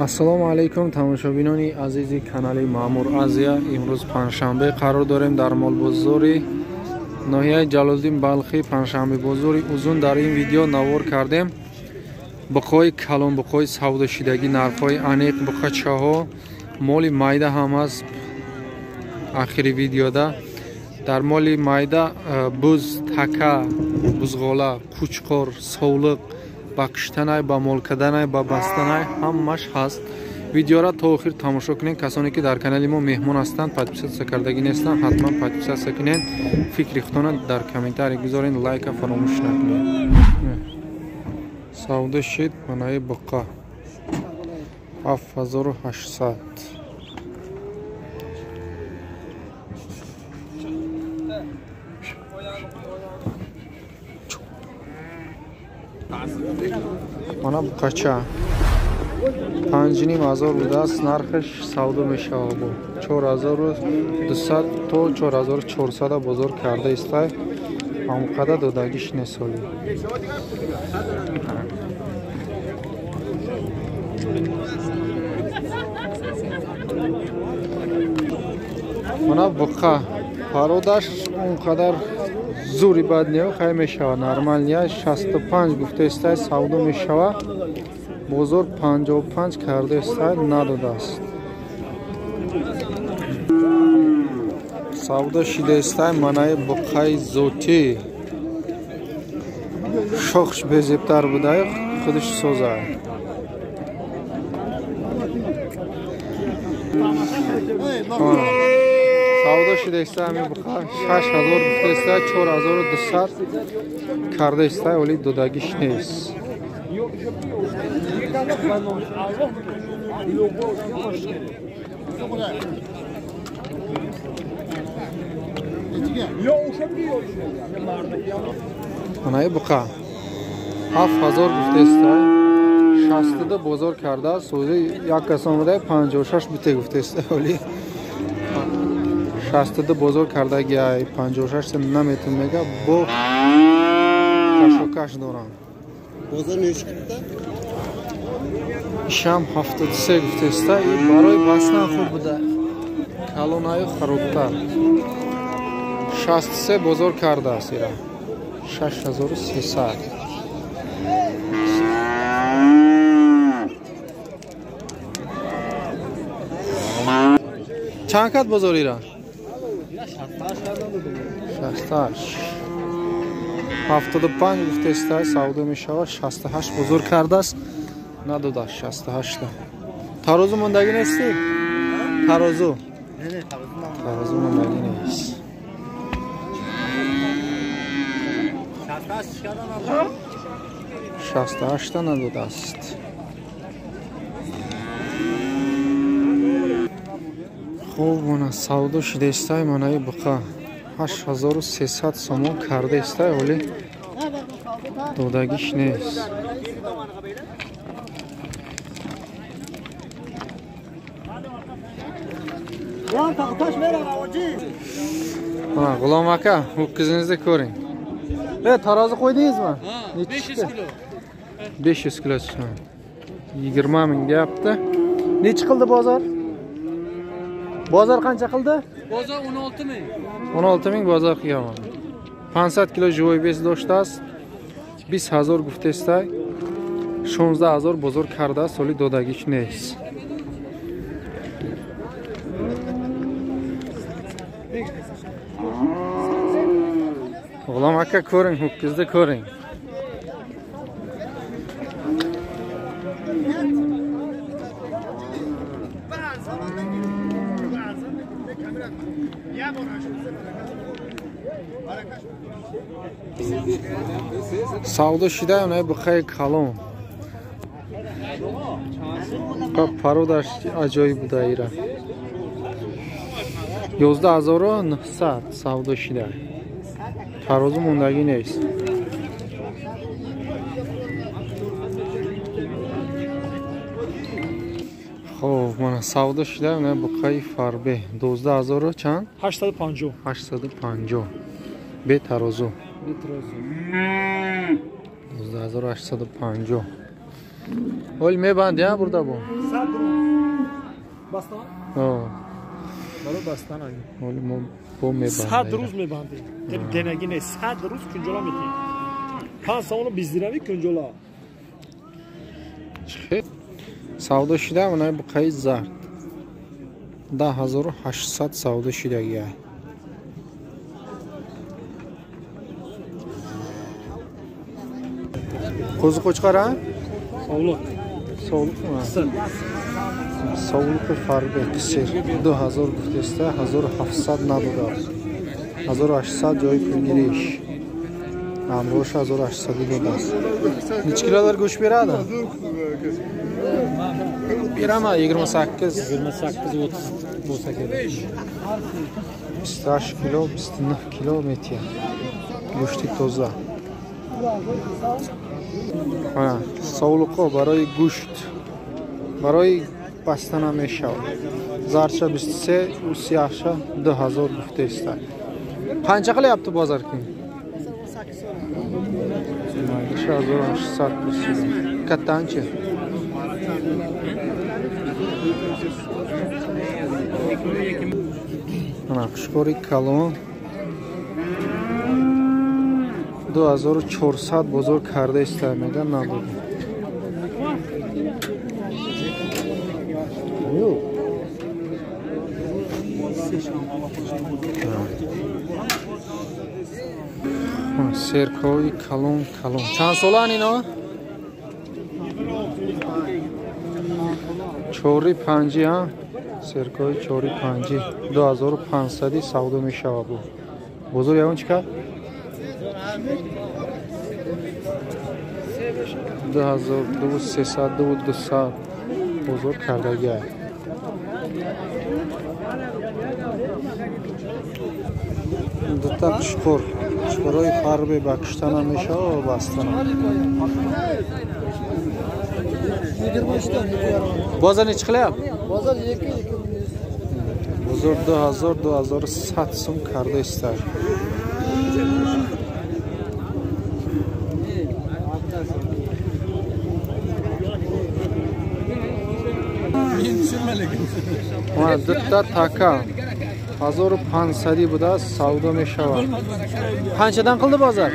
Ассалому алайкум тамошобинони азизи канали Маъмур Азия. Имрӯз панҷшанбе қарор дорем дар молбозори ноҳияи Ҷалолиддин Балхӣ, панҷшанбе бозори Узун. Дар ин видео навор кардем буқҳои калон, буқҳои савдошидагӣ, нархҳои аниқ, буқачаҳо, моли майда ҳам аст. Ахири видеода дар моли майда буз, така, бузғола, қучқор, совлиқ, ба киштанай, ба молкаданай, ба бастанай ҳамаш ҳаст. Видеора то охир тамошо кунед. Касоне ки дар канали мо меҳмон ҳастанд, подписаться кардагӣ нестанд, ҳатман подписаться кунед. Фикри худтона дар комментарий гузоред, лайка фаромӯш накунед. Савдо шид манаи буқа 7800. Мана буқача 5500 будааст, нархаш савдо мешавад. Бо 4200 то 4400 бозор карда истай, ҳамқадар додагиш несоли. Мана буқа пародаш он қадар зури бад не, хай мешава, нормалия. 65 гуфта истай, савдо мешава. Бозор 55 карда истай, надодааст. Савдо шида истай манаи буқаи зотӣ, шохш безебтар будай, худаш соза. Савдо шида истай ҳамин буқа 6000 гуфта истай, 4200 карда истай, вале додагиш нест. Манаи буқа 7000 гуфта истай, 62 бозор кардааст. Сӯзи як кас омада 56 бите гуфта истай, вале 62 бозор кардагиай, 56 наметун мега, бо кашокаш дорам. Ишам 73 гуфта истай, барои бастан хуб буда, калонаю харобтар. 63 бозор кардааст ира 6300. Чанд кат бозор ира? 68. 75 гуфта истай, савдо мешавад. 68 бозор кардааст, надодааст 68. Тарозу мондагӣ нестӣ? Тарозу? Тарозу мондагӣ нест. 68 надодааст. Хуб, мана савдо шида истай манаи буқа 8300 сомон карда истай, вале додагиш нест. Ғулом ака, ho'kizingizni ko'ring. Tarozi qo'ydingizmi? 500 kilo. 500 kilo. 20 ming deyapti. Nechi qildi bozor? Bozor qancha qildi? Bozor 16 ming. 16 ming bozor qilgan. 500 kilo живой вес доштааст. 20000 гуфта истай, 16000 бозор кардааст, соли додагиш нест. Ғулом ака ko'ring, ho'kizni ko'ring. Савдо шида най буқаи калон. Пародаш аҷоиб буда ира. 11900 савдо шида. Тарозу мондагӣ нест. Хоб, мана савдо шида най буқаи фарбе 12000 чанд? 850. 850. Бе тарозу. Бе тарозу. 12850. Ҳол мебанди, а бурда бо? 100 рӯз. Бастан? Барои бастан ага. Ҳоли мо бо мебандем. 100 рӯз мебандем. Денаги не, 100 рӯз кунҷола метиҳем. 5 сомону 20 дирами кунҷола. Савдо шуда онаи буқаи зард. 10800 савдо шудагиай. Qo'zi qo'chqor a? Sovliq. Sovliqmi? Sovliqi farbe qisir. 2000 гуфтеста, 1700 надодааст. 1800 ҷои пулгириш. Амрош 1800 додааст. Necha kilolar go'sht beradi? Beraman 28. 28-30 bo'lsa kerak. 28 kilo, 29 kilo metya. Go'shti toza. Sovliqo барои гӯшт, барои бастана мешавад. Зарча 23, у сияҳша 2000 гуфтаиста. Qancha qilyapti bozor kun? 1800 pulsiz. Kattanchi? Mana qushqori kalon 2400 бозор карда иста, меган надод. Серкҳои калон калон. Чанд солаанд ино? 4-5 а? Серкҳои 4-5 2500 савдо мешавад. Бозор ягон чӣ кард? 2000, 2300, 2200 бозор кардагиай. Дута қушқур, қушқурҳои фарбе ба куштана мешавад ва бастана. Бозор necha qilyapti? Бозор 2 Бозор 2000, 2100 сум карда истад. Дута така 1500 будааст, савдо мешавад. Qanchadan qildi bozor?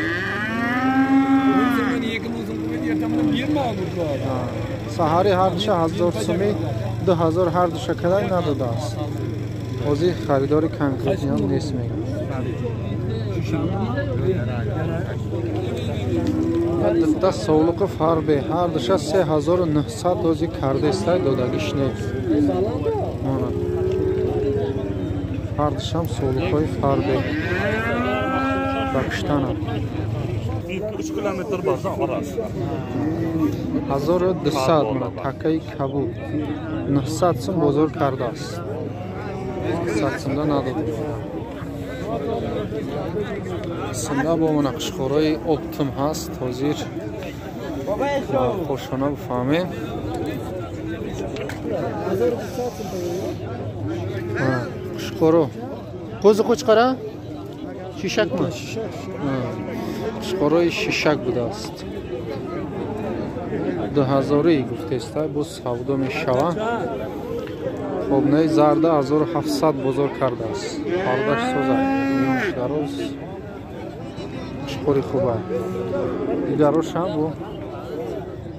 Саҳари ҳар душа 1000 сумӣ, 2000 ҳар душа кадай надодааст. Ҳозир харидори конкретниам нест мегӯяд. Дута совлуқи фарбе ҳар душа 3900 ҳозир карда истай, додагиш нест. Ҳар душам совлуқҳои фарбе ба куштанам. 1200 мана такаи кабуд 900 сум бозор кардааст. 100 сумда надод. Сумда бо мана қушқорҳои оптим ҳаст. Ҳозир хошона бифаҳмем. Қушқоро қӯзи қӯчқора шишакми? Қушқорои шишак будааст. 2000 гуфтаиста, боз савдо мешавад. Хоб, наи зарда 1700 бозор кардааст. Пардаш соза, миёнш дароз, қушқори хуба. Дигарош ҳам бо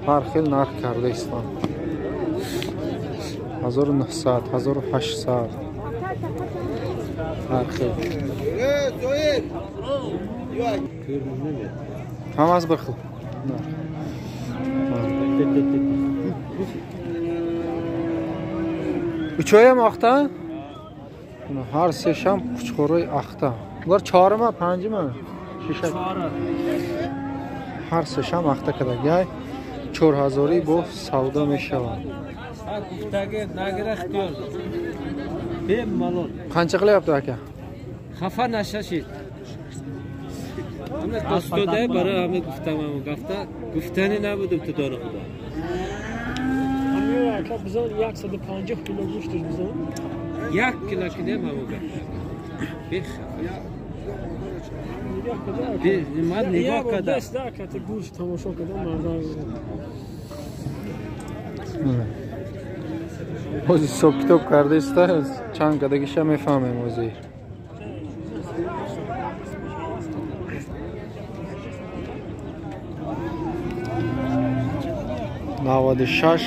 ҳар хел нарх карда истанд. 1900, 1800 ҳар хел. Ҳамаз bir xil. Uchoyam oqda? Har sesham quchqoroy aqda. Ular 4-mi, 5-mi? Shishak. Har sesham aqda kadagay 4000 бо савдо мешавад. Qancha qilyapti aka? Xafa nashashid. Astoda барои ҳама гуфтам, гафта гуфтани набудам ту дона худо. Ака бизон 150 кило гӯшт бизон. 1 кило кинем ҳамо гафта. Бехафа. Ман нигоҳ кардам. Гӯшт тамошо кардам мардам. Боз ҳисоб китоб кардаиста, чанд кадагиша мефаҳмем ҳозир. 96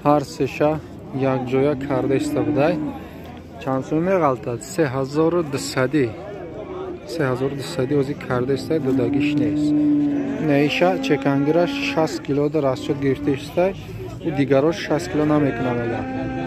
ҳар сеша якҷоя кардаиста будай. Чанд сум меғалтад? 3200. 3200 ҳозир кардаистай, додагиш нест. Неиша чекангираш 60 кило дар расчёт гирифтаистай, у дигарош 60 кило намекунам мегам.